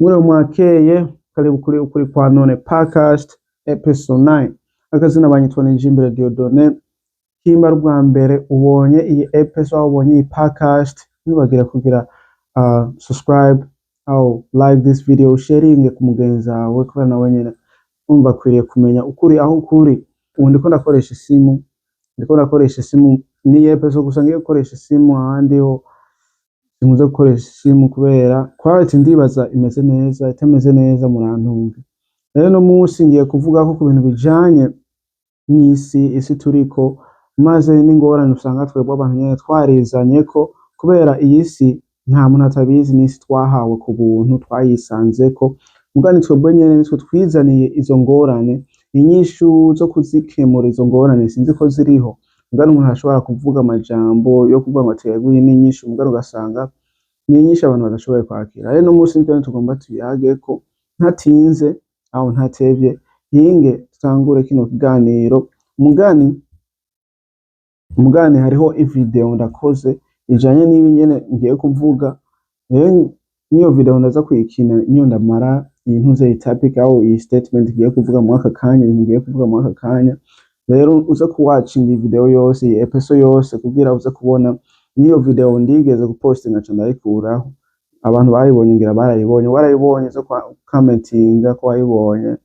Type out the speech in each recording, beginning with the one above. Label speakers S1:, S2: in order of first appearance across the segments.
S1: Mwiriwe mwakeye, karibu kuri Ukuri kwa None podcast episode 9. Akazina banyitwa Nijimbere Dieudonné. Kimba ari ubwa mbere ubonye iyi episode, aho ubonye iyi podcast, ntibagire kugira subscribe aho like this video, sharing ku mugenzi wawe, kubera nawe nyene umva akwiriye kumenya ukuri aho ukuri. Ubu ndiko ndakoresha isimu, ndiko ndakoresha isimu ni episode gusa ngiye gukoresha isimu, ahandi ho sinkunze gukoresha isimu kubera quality ndibaza imeze neza, itameze neza murantunga. Rero no munsi ngiye kuvuga ko ku bintu bijanye n'isi, isi turiko, maze n'ingorane usanga twebwe abantu nyene twarizanye ko kubera iyi si nta muntu atabizi, n'isi twahawe ku buntu, twayisanzeko, muga ni twebwe nyene nitwe twizaniye izo ngorane. Inyishu zo kuzikemura izo ngorane sinzi ko ziriho, muga n'umuntu ashobora kuvuga amajambo yo kuvuga ngo aterwe iyi n'inyishu, muga ugasanga ni inyishu abantu badashoboye kwakira. Rero no munsi nivyo tugomba tuyageko, ntatinze aho ntatevye, hinge tutangure kino kiganiro. Mugani hariho ivideo ndakoze ijanye n'ibi nyene ngiye kuvuga. Rero niyo video ndaza kuyikina niyo ndamara iyi ntuze iyi topic aho iyi statement ngiye kuvuga muri aka kanya, ibintu ngiye kuvuga muri aka kanya. Rero uze kuwatchinga iyi video yose, iyi episode yose, kugira uze kubona niyo video ndigeze gupostinga nca ndayikuraho. Abantu bayibonye ngira barayibonye, warayibonye zo commentinga ko wayibonye,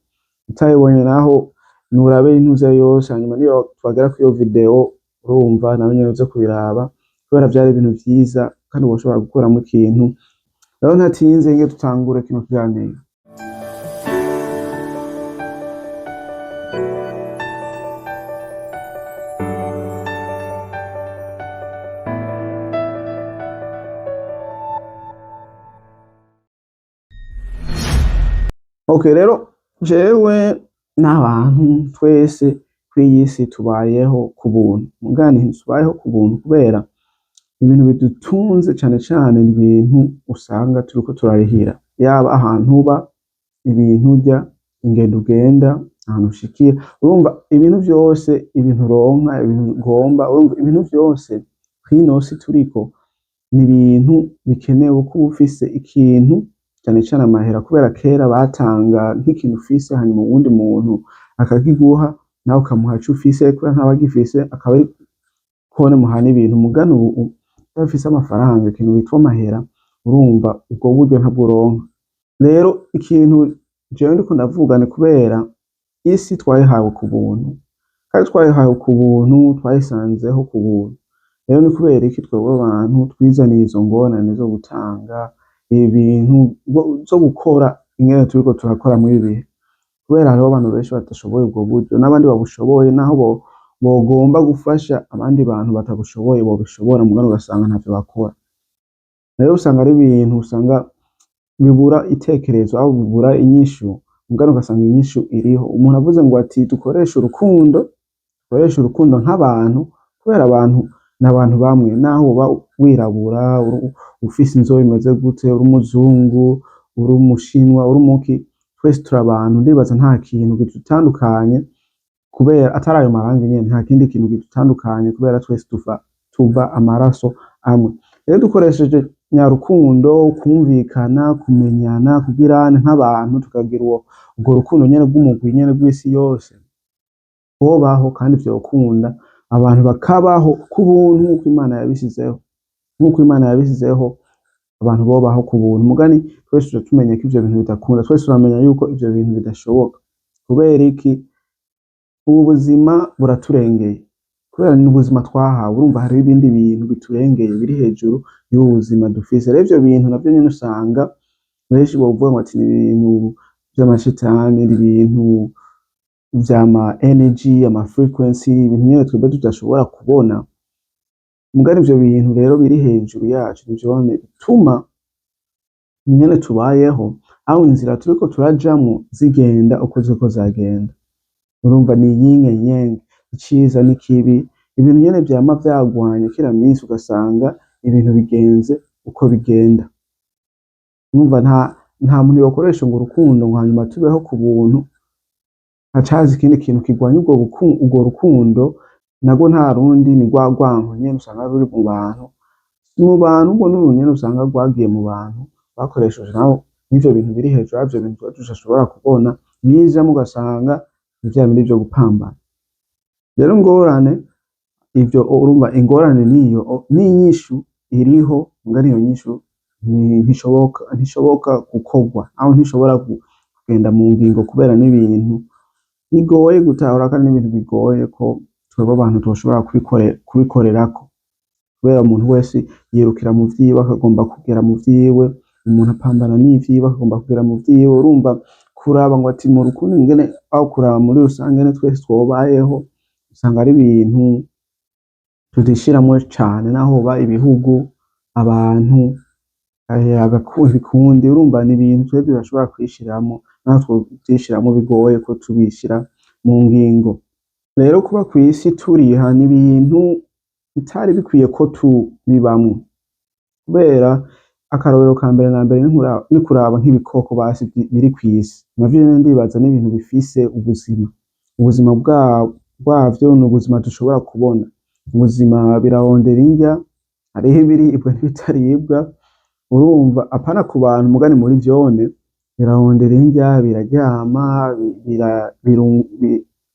S1: utayibonye naho nurabe intuze yose, hanyuma niyo twagera kuri iyo video urumva nawe nyene uze kubiraba, kubera vyari ibintu vyiza kandi woshobora gukuramo ikintu. Rero ntatinze nge tutangure kino kiganiro. Okay, rero jewe n'abantu twese kw'iyi si tubayeho ku buntu, mugani ntitubayeho ku buntu kubera ibintu bidutunze cane cane ni ibintu usanga turiko turarihira, yaba ahantu uba, ibintu urya, ingendo ugenda, ahantu ushikira, urumva ibintu vyose, ibintu uronka, ibintu ugomba, urumva ibintu vyose kw'ino si turiko ni ibintu bikenewe kuba ufise ikintu, cane cane amahera, kubera kera batanga nk'ikintu ufise hanyuma uwundi muntu akakiguha nawe ukamuha ico ufise, kubera ntaba agifise akaba ari kone muhana ibintu. Mugani ubu udafise amafaranga, ikintu bitwa amahera, urumva ubwo buryo ntabwo uronka. Rero ikintu jewe ndiko ndavuga ni kubera isi twayihawe ku buntu, kandi twayihawe ku buntu, twayisanzeho ku buntu. Rero ni kubera iki twebwe abantu twizaniye izo ngorane zo gutanga ibintu, zo gukora ingene turiko turakora muri ibi bihe? Kubera hariho abantu benshi badashoboye ubwo buryo, n'abandi babushoboye naho bogomba gufasha abandi bantu batabushoboye bobishobora, mugabo ugasanga ntavyo bakora. Rero usanga ari ibintu usanga bibura itekerezo aho bibura inyishu, mugabo ugasanga inyishu iriho. Umuntu avuze ngo ati dukoreshe urukundo, dukoreshe urukundo nk'abantu, kubera abantu n'abantu bamwe, naho uba wirabura, ufise inzobe imeze gute, uri umuzungu, uri umushinwa, uri umuki, twese turi abantu. Ndibaza nta kintu kidutandukanye kubera atari ayo marangi nyene, nta kindi kintu kidutandukanye kubera twese tuva amaraso amwe. Rero dukoresheje nyarukundo, kumvikana, kumenyana, kugirana nk'abantu, tukagira urwo rukundo nyene rw'umugwi nyene rw'isi yose, hobaho kandi vyokunda abantu bakabaho ku buntu nk'uko Imana yabishizeho, nk'uko Imana yabishizeho abantu bobaho ku buntu. Mugani twese tuca tumenya ko ivyo bintu bidakunda, twese turamenya yuko ivyo bintu bidashoboka. Kubera iki? Ubu buzima buraturengeye, kubera ni ubuzima twahawe. Urumva hariho ibindi bintu biturengeye biri hejuru y'ubu buzima dufise. Rero ivyo bintu navyo nyene usanga benshi bovuga ngo ati ni ibintu vy'amashitani, ni ibintu vy'ama energy, ama frequency, ibintu nyene twebwe tudashobora kubona. Mugani ivyo bintu rero biri hejuru yacu nivyo bituma ingene tubayeho, aho inzira turiko turajamwo zigenda uko ziriko ziragenda. Urumva ni yinge nyenge, iciza n'ikibi, ibintu nyene vyama vyagwanye kila minsi, ugasanga ibintu bigenze uko bigenda. Urumva nta muntu yokoresha ngo urukundo ngo hanyuma tubeho ku buntu, hacaza ikindi kintu kigwanya urwo rukundo, narwo nta rundi ni rwa rwanko nyene usanga ruri mu bantu, mu bantu ubwo n'uru nyene usanga rwagiye mu bantu bakoresheje nabo. N'ivyo bintu biri hejuru y'ivyo bintu tuba tudashobora kubona bizamwo, ugasanga ni vya bindi vyo gupambana. Rero ingorane ivyo, urumva ingorane niyo n'inyishu iriho, mugabo iyo nyishu ntishoboka gukorwa, aho ntishobora kugenda mu ngingo, kubera n'ibintu bigoye gutahura, kandi n'ibintu bigoye ko twebwe abantu toshobora kubikorerako, kubera umuntu wese yirukira mu vyiwe, akagomba kugera mu vyiwe, umuntu apambana n'ivyiwe, akagomba kugera mu vyiwe. Urumva kuraba ngo ati mu rukundo ingene, aho kuraba muri rusange ingene twese twobayeho, usanga ari ibintu tudishiramwo cane, naho hoba ibihugu, abantu, ibikundi, urumva ni ibintu twe tudashobora kwishiramwo, naho twovyishiramwo bigoye ko tubishira mu ngingo. Rero kuba kw'isi turiha ni ibintu bitari bikwiye ko tubibamwo, kubera akarorero ka mbere na mbere ni kuraba nk'ibikoko basi biri kw'isi, navyo nyene ndibaza n'ibintu bifise ubuzima, ubuzima bwavyo ni ubuzima dushobora kubona, ubuzima birarondera indya, hariho ibiribwa n'ibitaribwa, urumva apana ku bantu, mugani muri vyone birarondera indya, biraryama,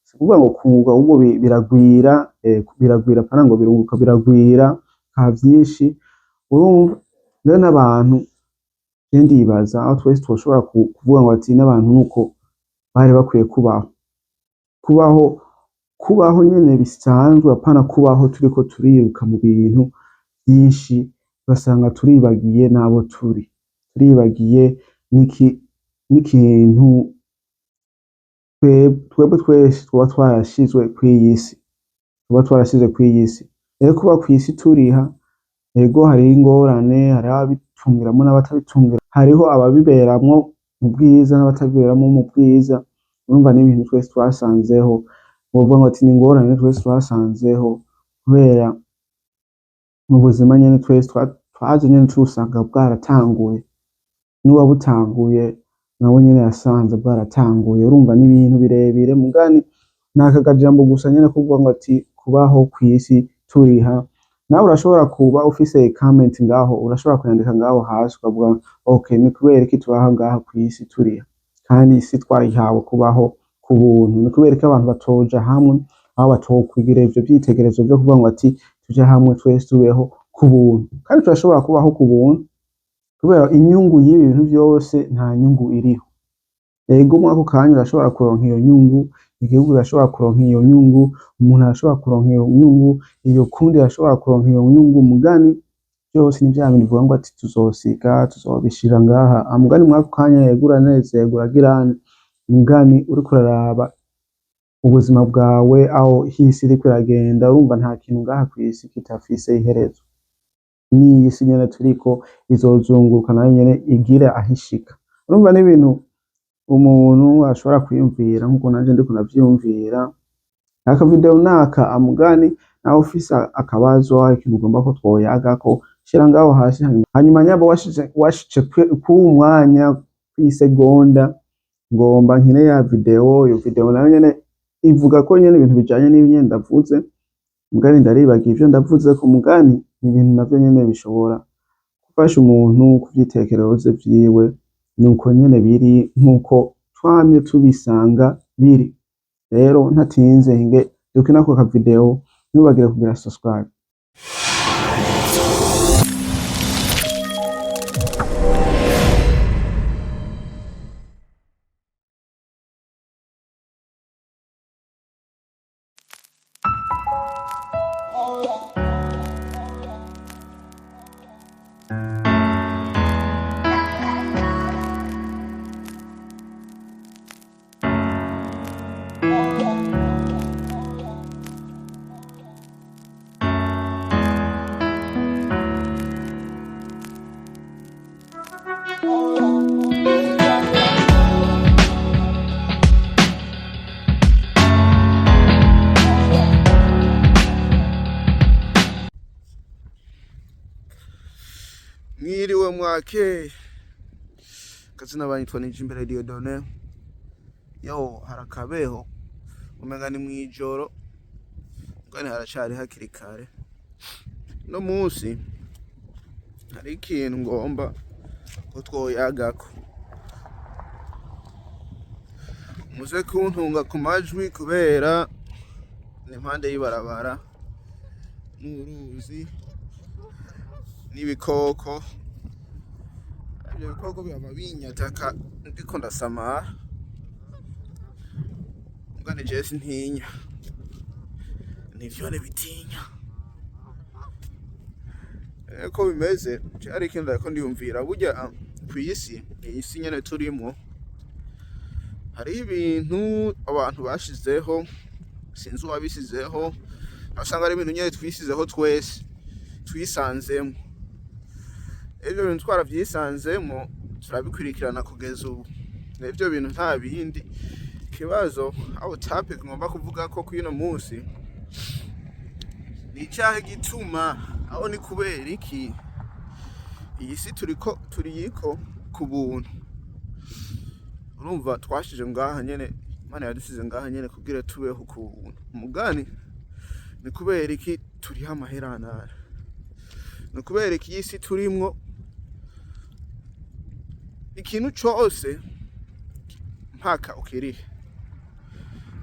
S1: si kuvuga ngo kunguka, ahubwo biragwira, biragwira, apana ngo birunguka, biragwira nka vyinshi. Urumva rero n'abantu, je ndibaza aho twese twoshobora kuvuga ngo ati n'abantu nuko bari bakwiye kubaho, kubaho nyene bisanzwe, apana kubaho turiko turiruka mu bintu vyinshi, ugasanga turibagiye n'abo turi, turibagiye n'ikintu twebwe twese twoba twarashizwe kw'iyi si, tuba twarashizwe kw'iyi si. Rero kuba kw'isi turiha, ego hariho ingorane, hariho ababitungiramwo n'abatabitungira, hariho ababiberamwo mu bwiza n'abatabiberamwo mu bwiza. Urumva n'ibintu twese twasanzeho, wovuga ngo ati ni ingorane twese twasanzeho, kubera mu buzima nyene twese twaje nyene tubusanga bwaratanguye, n'uwabutanguye nawe nyene yasanze bwaratanguye. Urumva n'ibintu birebire, mugani naka kajambo gusa nyene kuvuga ngo ati kubaho kw'isi turiha. Nawe urashobora kuba ufise comment ngaho, urashobora kuyandika ngaho hasi ukavuga okay, ni kubera iki tubaho ngaha kw'isi turiha kandi isi twayihawe kubaho ku buntu? Ni kubera iki abantu batoja hamwe, aho batokwigira ivyo vyitegerezo vyo kuvuga ngo ati tuje hamwe twese tubeho ku buntu? Kandi turashobora kubaho ku buntu, kubera inyungu y'ibi bintu vyose nta nyungu iriho. Ego muri ako kanya urashobora kuronka iyo nyungu, igihugu kirashobora kuronka iyo nyungu, umuntu arashobora kuronka iyo nyungu, iyo kundi irashobora kuronka iyo nyungu, mugani vyose ni vya bintu bivuga ngo ati tuzosiga, tuzobishira ngaha. Mugani muri ako kanya yego uranezerwa, uragira, mugani uriko uraraba ubuzima bwawe aho isi iriko iragenda, urumva nta kintu ngaha kw'isi kitafise iherezo. N'iyi si nyene turiko izozunguruka, nayo nyene igire aho ishika. Urumva n'ibintu umuntu ashobora kwiyumvira nkuko nanje ndiko ndavyiyumvira. Aka video naka, amugani nawe ufise akabazo, ikintu ugomba ko twoyagako, shira ngaho hasi. Hanyuma nyabo washice kuwu mwanya kw'isegonda, ngomba nkine ya video. Iyo video nayo nyene ivuga ko nyene ibintu bijanye n'ibi nyene ndavuze, mugani ndaribagiye ivyo ndavuze ko, mugani ni ibintu navyo nyene bishobora gufasha umuntu kuvyitekerezo vyiwe, nuko nyene biri nkuko twamye tubisanga biri. Rero ntatinze, hinge dukine ako ka video, ntibagire kugira subscribe.
S2: Mwiriwe, mwakeye, kazina banyitwa Nijimbere Dieudonne. Yo harakabeho umenga ni mwijoro, ngani haracari hakiri kare. No munsi hari ikintu ngomba ko twoyagako. Muze kuntunga ku majwi kubera ni impande y'ibarabara n'uruzi n'ibikoko. Ivyo bikoko bihava binyataka ndiko ndasamara, mugani jewe sintinya, nivyone bitinya. Ko bimeze cari ikintu nariko ndiyumvira burya kw'isi, iyi si nyene turimwo, hariho ibintu abantu bashizeho, sinzi uwabishizeho, usanga ari ibintu nyene twisizeho twese, twisanzemwo. Ivyo bintu twaravyisanzemwo, turabikurikirana kugeza ubu. Ivyo bintu nta bindi, ikibazo aho topic ngomba kuvugako kw'ino musi, ni icahe gituma, aho ni kubera iki iyi si turiko turiyiko ku buntu? Urumva twashije ngaha nyene, Imana yadushize ngaha nyene kugira tubeho ku buntu. Mugani ni kubera iki turiha amaheranara? Ni kubera iki iyi si turimwo ikintu cose mpaka ukirihe?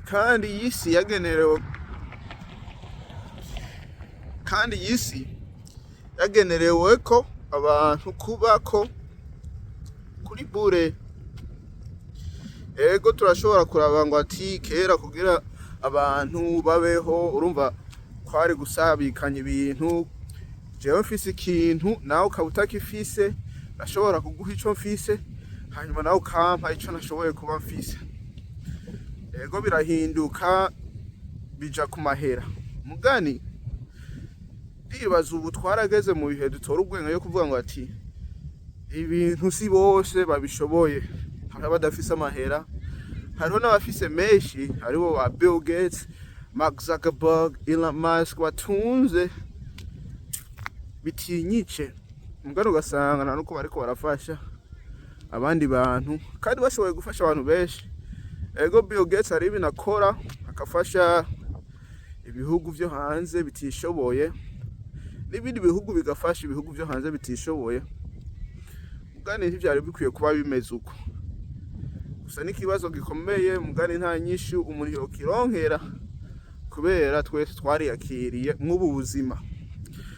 S2: Kandi iyi si yagenerewe, kandi iyi si yagenerewe ko abantu kubako kuri bure. Ego, turashobora kuraba ngo ati kera kugira abantu babeho, urumva kwari gusabikanya ibintu. Jewe mfise ikintu, nawe ukaba utakifise, ndashobora kuguha ico mfise, hanyuma nawe ukampa ico nashoboye kuba mfise. Ego, birahinduka bija ku mahera. Mugani ndibaza ubu twarageze mu bihe dutora ubwenge yo kuvuga ngo ati ibintu si bose babishoboye. Hari abadafise amahera, hariho n'abafise menshi, haribo ba Bill Gates, Mark Zuckerberg, Elon Musk batunze bitinyice. Mugani ugasanga nta nuko bariko barafasha abandi bantu kandi bashoboye gufasha abantu benshi. Ego, Bill Gates hari ibintu akora, akafasha ibihugu vyo hanze bitishoboye, n'ibindi bihugu bigafasha ibihugu vyo hanze bitishoboye. Mugani ntivyari bikwiye kuba bimeze uko. Gusa n'ikibazo gikomeye, mugani nta nyishu umuntu yokironkera kubera twese twariyakiriye mw'ubu buzima.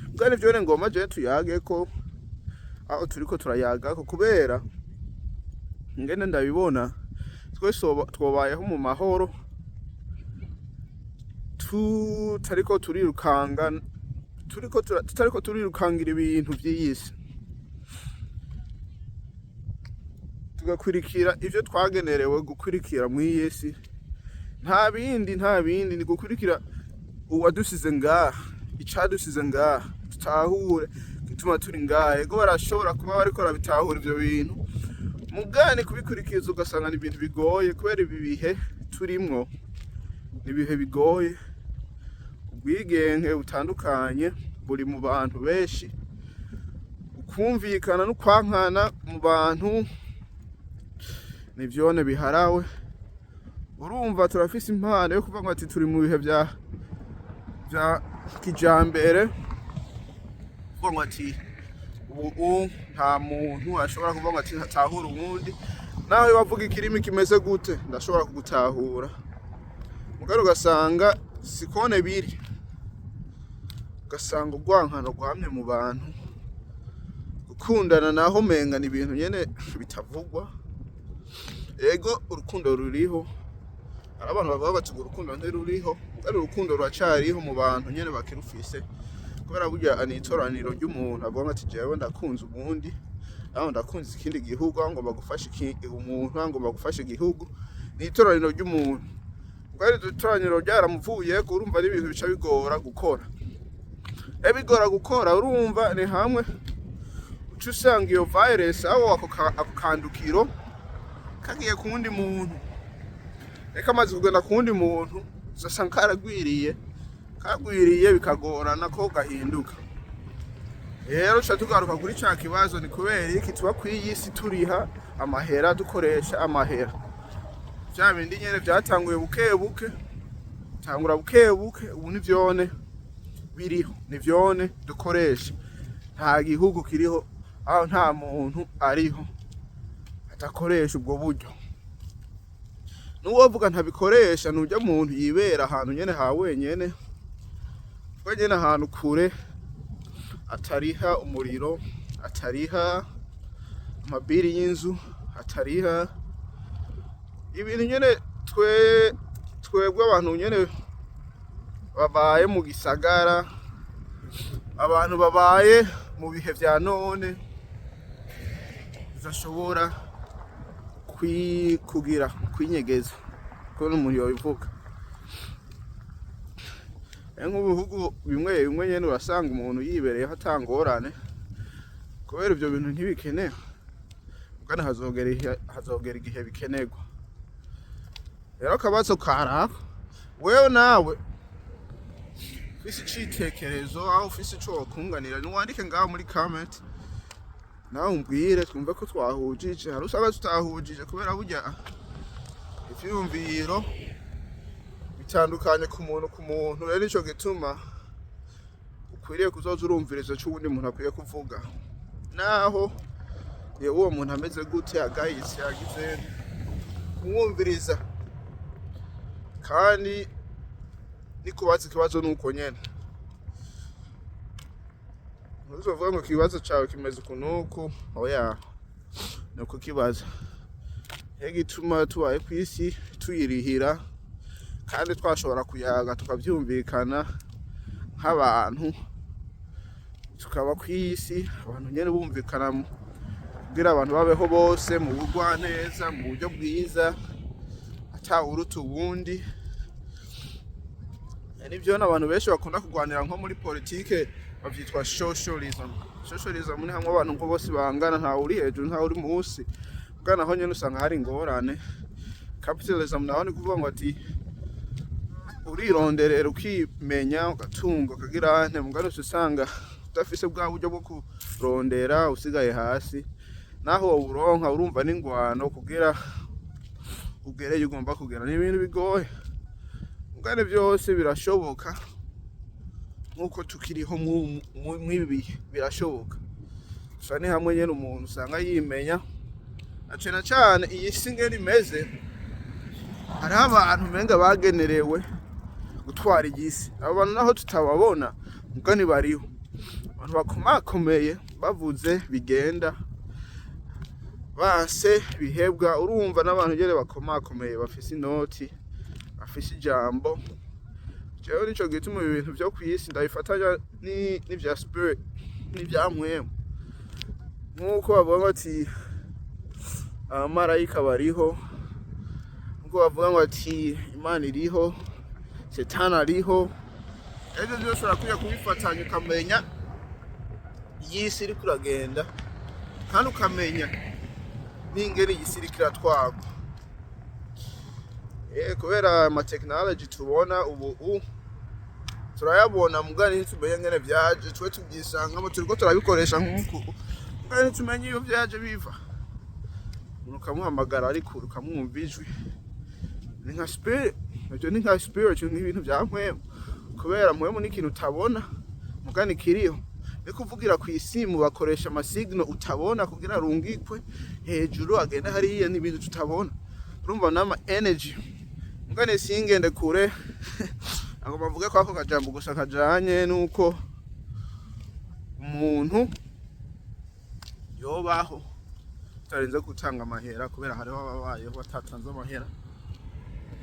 S2: Mugani vyone ngoma je tuyageko aho turiko turayagako, kubera ingene ndabibona, twese twobayeho mu mahoro tutariko turirukanga, tutariko turirukangira ibintu vy'iyi si, tugakwirikira ivyo twagenerewe gukwirikira mw'iyi si. Nta bindi, nta bindi, ni gukurikira uwadusize ngaha, icadusize ngaha, tutahure gituma turi ngaha. Ego, barashobora kuba bariko barabitahura ivyo bintu, mugani kubikurikiza ugasanga ni ibintu bigoye, kubera ibi bihe turimwo ni ibihe bigoye. Ubwigenge butandukanye buri mu bantu benshi, ukumvikana n'ukwankana mu bantu nivyone biharawe. Urumva turafise impano yo kuvuga ngo ati turi mu bihe vya kijambere, kuvuga ngo ati ubu nta muntu ashobora kuvuga ngo ati ntatahura uwundi, nawe bavuga ikirimi kimeze gute ndashobora kugutahura. Mugabo ugasanga sikone biri, ugasanga urwankano rwamye mu bantu, gukundana naho menga ni ibintu nyene bitavugwa. Ego, urukundo ruriho. Hari abantu bavuga bati ngo urukundo ntiruriho, mugabo urukundo ruracariho mu bantu nyene bakirufise, kubera burya ni itoraniro ry'umuntu avuga ati jewe ndakunze ubundi, aho ndakunze ikindi gihugu, aho ngomba gufasha umuntu, aho ngomba gufasha igihugu. Ni itoraniro ry'umuntu. Mugabo iryo toraniro ryaramuvuyeko, urumva ari ibintu bica bigora gukora. Bigora gukora, urumva ni hamwe uca usanga iyo virus, aho ako kandukiro kagiye ku wundi muntu. Reka amaze kugenda ku wundi muntu, uzosanga karagwiriye, kagwiriye, bikagorana ko gahinduka. Rero tuca tugaruka kuri ca kibazo: ni kubera iki tuba kw'iyi si turiha amahera, dukoresha amahera? Vya bindi nyene vyatanguye buke buke, tangura buke buke, ubu nivyone biriho, nivyone dukoresha. Nta gihugu kiriho aho nta muntu ariho adakoresha ubwo buryo. N'uwovuga ntabikoresha, nurya muntu yibera ahantu nyene ha wenyene, wenyene, ahantu kure, atariha umuriro, atariha amabiri y'inzu, atariha ibintu nyene. Twebwe abantu nyene babaye mu gisagara, abantu babaye mu bihe vya none, tudashobora kugira kwinyegeza ko n'umuntu yobivuga. Nk'ibihugu bimwe bimwe nyene urasanga umuntu yibereyeho atangorane, kubera ivyo bintu ntibikenewe. Mugana hazogera igihe bikenerwa. Rero akabazo karako, wewe nawe ufise icitekerezo, aho ufise ico wokunganira, niwandike ngaho muri comment, nawe umbwire, twumve ko twahujije. Hari usanga tutahujije, kubera burya ivyiyumviro bitandukanye ku muntu ku muntu. Rero nico gituma ukwiriye kuzoza urumviriza ico uwundi muntu akwiye kuvuga, naho yewe uwo muntu ameze gute, agayitse, agize, kumwumviriza. Kandi nikubaza ikibazo nuko nyene, ntuzovuga ngo ikibazo cawe kimeze uku nuku, oya, ni ukukibaza. Nico gituma tubaye kw'isi tuyirihira, kandi twashobora kuyaga tukavyumvikana nk'abantu, tukaba kw'isi abantu nyene bumvikana kugira abantu babeho bose mu bugwaneza, mu buryo bwiza, atawuruta uwundi. Nivyo n'abantu benshi bakunda kurwanira nko muri politike, bavyitwa socialism. Socialism ni hamwe abantu ngo bose bangana, ntawe uri hejuru, ntawe uri musi. Bwa naho nyene usanga hari ingorane. Capitalism naho ni kuvuga ngo ati urironderera, ukimenya, ugatunga, ukagira nte, mugabo uca usanga udafise bwa buryo bwo kurondera, usigaye hasi. Naho woburonka, urumva n'ingwano kugira ugereyo ugomba kugera. Ni ibintu bigoye, mugabo vyose birashoboka. Nk'uko tukiriho mw'ibi bihe, birashoboka. Gusa ni hamwe nyene umuntu usanga yimenya, na cane cane iyi si ingene imeze, hariho abantu umenga bagenerewe gutwara iyi si. Abo bantu naho tutababona, mugani bariho, abantu bakomakomeye, bavuze bigenda, banse bihebwa. Urumva n'abantu nyene bakomakomeye, bafise inoti, bafise ijambo. Jewe nico gituma ibi bintu vyo kw'isi ndabifatanya n'ivya spirit, n'ivya mpwemu, nk'uko bavuga bati abamarayika bariho, nk'uko bavuga ngo ati Imana iriho, Setani ariho. Ivyo vyose urakwiye kubifatanya, ukamenya iyi si iriko iragenda, kandi ukamenya n'ingene iyi si iriko iratwarwa. Kubera ama technology tubona ubu turayabona, mugabo ntitumenye ngene vyaje. Twe tuvyisangamo turiko turabikoresha nk'uku, mugabo ntitumenye iyo vyaje biva. Umuntu ukamuhamagara ari kure, ukamwumva ijwi, ni nka spirit. Ivyo ni nka spirit, ni ibintu vya mpwemu, kubera mpwemu ni ikintu utabona mugani kiriho. Ni kuvugira kw'isimu, bakoresha ama signal utabona kugira arungikwe hejuru, agende hariya. Ni ibintu tutabona, urumva n'ama energy. Mugani singende kure, agomba mvuge ko ako kajambo gusa kajanye nuko umuntu yobaho utarinze gutanga amahera, kubera hariho ababayeho batatanze amahera,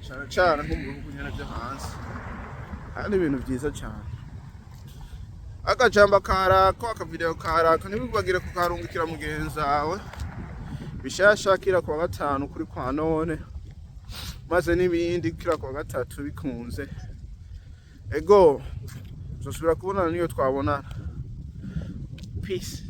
S2: cane cane nko mu bihugu nyene vyo hanze. Kandi ibintu vyiza cane, akajambo karako, akavideo karako, ntibibagire kukarungikira mugenzi wawe. Bishasha kira kuwa gatanu kuri kwa none, maze n'ibindi kira kuwa gatatu bikunze. Ego, tuzosubira kubonana niyo twabonana. Peace.